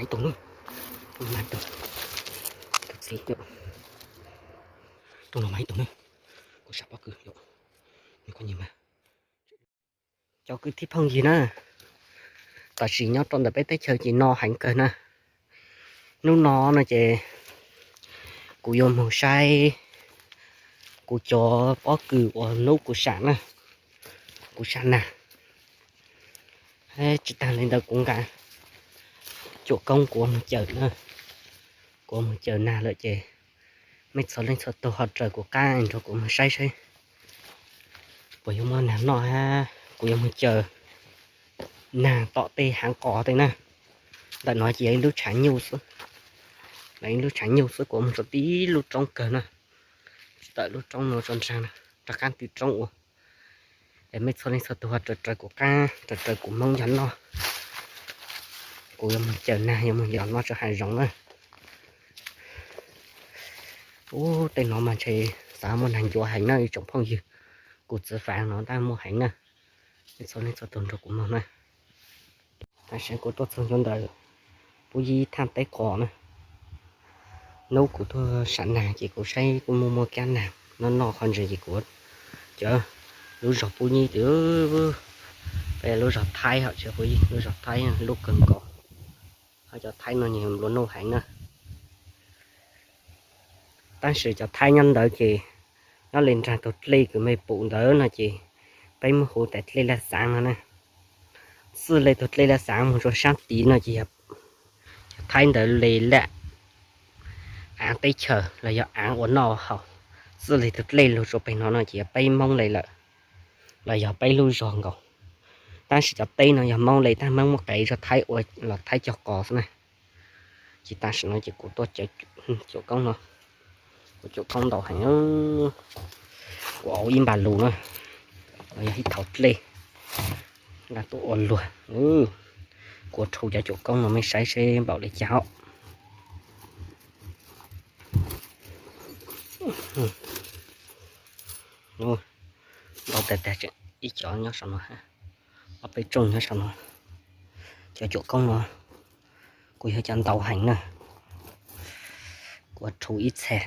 Ib tug na, tus txiv, tus no mas ib tug na, kuv sam pob kws, nws koj nyiam mas. Cov kwv tij phooj ywg na, tam sim nyob rau ntawm peb teb chaws ces no heev kawg na. Hnub no no ces kuv yuav mus saib kuv cov pob kws uas hnub kuv sam na, kuv sam nag. Tsis tag li ntawd kuv nqa cuam koob kuv mus cawm na, kuv mus cawm nag lawm ces mej txhua leej txhua tug ho raws kuv qab nrog kuv mus saib saib puas yuav muaj nag noj. Kuv yuav mus cawm nag tom tej haav qos tej na. Ntawm no ces yog ib lub tshav nyuj xwb, ib lub tshav nyuj xwb, kuv mus rau tib lub roob kawg na, tsis tawm lub roob no tso nrag, rov qab twg roob ua. Es mej txhua leej txhua tug ho raws raws kuv qab, raws raws kuv hmoob nrog noj. Kuv yuav mus cawm nag, yuav mus yos noj rau hav zoov na. Ub, tej no mas ntshe xav muaj nag ncuav heev na ib tsoom phooj ywg. Kuv txiv fav no tab muaj heev na. Mej txhua leej txhua tug nrog kuv mloog na. Tam sim kuv tuaj txog ntua ntawm Pub Yib thaj teb qos na. Hnub kuv tuaj sam nag ces kuv saib kuj muaj muaj kab nag noj noj qhov ntses ces kuv, cov, lub zos Pub Yib twb, peb lub zos Thaib hos tsis Pub Yib, lub zos Thaib lub kawg nkaus, ho cov Thaib no nws nplua nuj heev na. Tab sis cov Thaib nyob ntawd ces nyob li nrag tus dlej kws mej pum ntawd no ces peb muab hu tas dlej Laj Xaav no na. Txij li tus dlej Laj Xaav mus rau sab tid no ces yog cov Thaib ntawd li laj aav teb chaws los yog aav ua noj haus. Txij li tus dlej lug rau pem no no ces yog peb Hmoob li lawm, los yog peb lub zog nkaus. Tab sis cov teb no yog Hmoob li, tab Hmoob muab qev rau Thaib ua los Thaib cog qos xwb na. Ces tam sim no ces kuv tuaj cawm cuam koob no, kuv cuam koob ntau heev, kuv auv ib npa lus na, los yog ib thaum dlej, nqa tuaj ua luag. Kuv rhu cov cuam koob no mej saib seb npaum li cas os. Ntau tag tag, ib cov nyob saum no, ob peb rooj nyob saum no. Cov cuam koob no kuj yog cov ntau heev na. Kuv rhu ib txhia,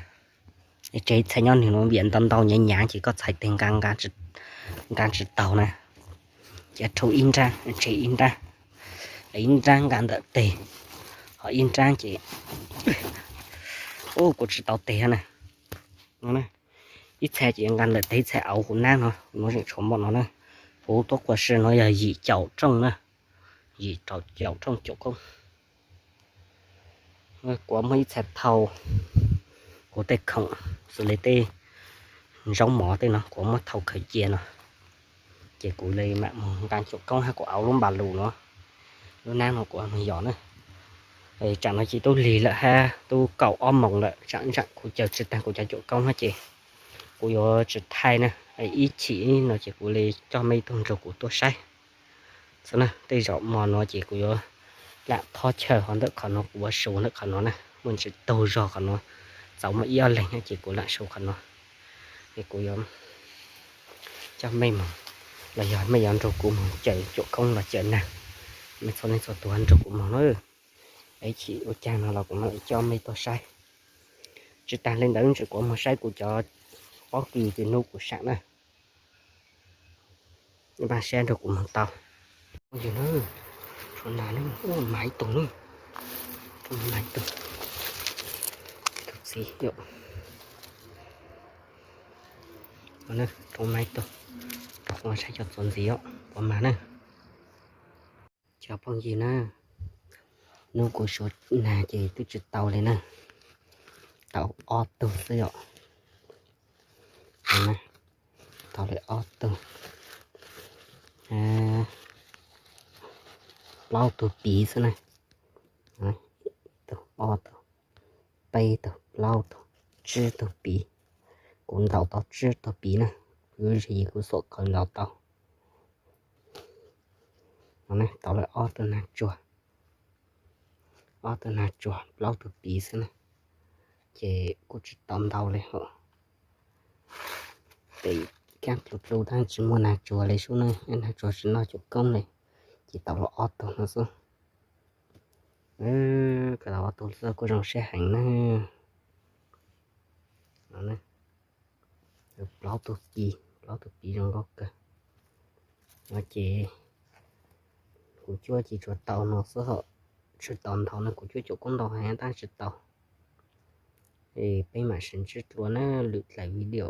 tseg ib txhia nyob nws no vim ntau ntau nyav nyav ces koj txhais tes nqa tsis taus na. Ces rhu ib nrab, tseg ib nrab, ib nrab nqa ntawm tes, ho ib nrab ces, ub, kuv tsis tau tes na. Ib txhia ces nqa ntawm tes, ib txhia auv kuv nab no, kuv muab zeem tshuav npaum no na. Kuv tuaj quas si no yog yim caum rooj na, yim caum rooj cuam koob. Kuv muab ib txhia thau kuv tej khoom xws li tej zaub mov tej no kuv muab thau khaws cia no, ces kuv li mam mus nqa cuam koob hab kuv auv lub npa lus no, lub nab no kuv mus yos na. Tsam no ces tub lig lawm hab tub kaum ob moos lawm, tsam tsam kuv cawm tsis tag kuv cov cuam koob no ces kuv yuav tsis thaij na. Ib chim no ces kuv li coj mej tug nrog kuv tuaj saib xwb na. Tej zaum hmo no ces kuv yuav lam thob chaw hov ntawm qhov no, kuv ua su ntawm qhov no na, muaj ntsis taug zog qhov no, txaus muaj ib ob leeg ces kuv lam su qhov no. Es kuv yuav coj mej mus, los yog mej yuav nrog kuv mus cawm cuam koob los cawm nag, mej txhua leej txhua tus nrog kuv mus na. Ib chim ua caag no los kuv mam coj mej tuaj saib. Tsis tag li ntawd ntsis kuv mus saib kuv cov pob kws ces hnub kuv sam na. Npaj siab nrog kuv mus tau. Ua yog na, tshuav nag na, ua mas ib tug na, tshuav mas ib tug, ib tug txiv yom. Tshuav mas ib tug, rau kuv saib cov txuas ntxiv os, puas mas na. Cov phooj ywg na, hnub kuv suav nag ces twb tsis tau li na, tau ob tug xwb yom. Tau li ob tug, plaub tug piv xwb na. Ib tug, ob tug, peb tug, plaub tug, tsib tug piv. Kuv ntaus tau tsib tug piv na, kuv yog kuv xuam qawv ntaus tau. Tau lawm ob tug nag tsuag, ob tug nag tsuag plaub tug piv xwb na, ces kuj tsis tau ntau li os. Pem kab dlu dlu tab tsis muaj nag tsuag li sub na, nag tsuag tsis noj cuam koob li, ces tau los ob tug no xwb. Ob tug txawj kuj zoo siab heev na. Plaub tug ci, plaub tug piv zoo nkauj kawg. No ces kuv cuab ces tsuas tau no xwb hos, tsis tau ntau no, kuv cuab caum koob ntau heev tab tsis tau. Es peb mam sib ntsib dua na lwm daim video.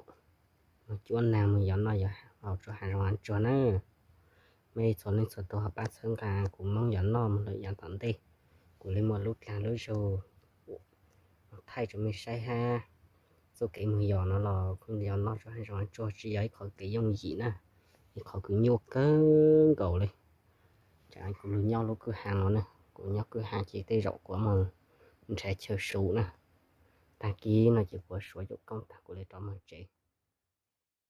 Mus cuab nag mus yos noj yos haus rau hav zoov hav tsuag na. Mej txhua leej txhua tus ho pab txhawb nqa kuv Hmoob yos noj mus lawm yav tom ntej, kuv li muaj lub dlaag lub zug thaij rau mej saib hab. Txuj kev mus yos no los kuj yos noj rau hav zoov hav tsuag tsis yog ib qhov kev yooj yim na, ib qhov kws nyuaj kawg nkaus li. Tsam kuv lug nyob lub kwj ha no na, kuv nyob kwj ha ces tej zaum kuv moog nrhav chaw su na. Taag kis no ces kuv suav caum koob taag kuv le rov moog tsev.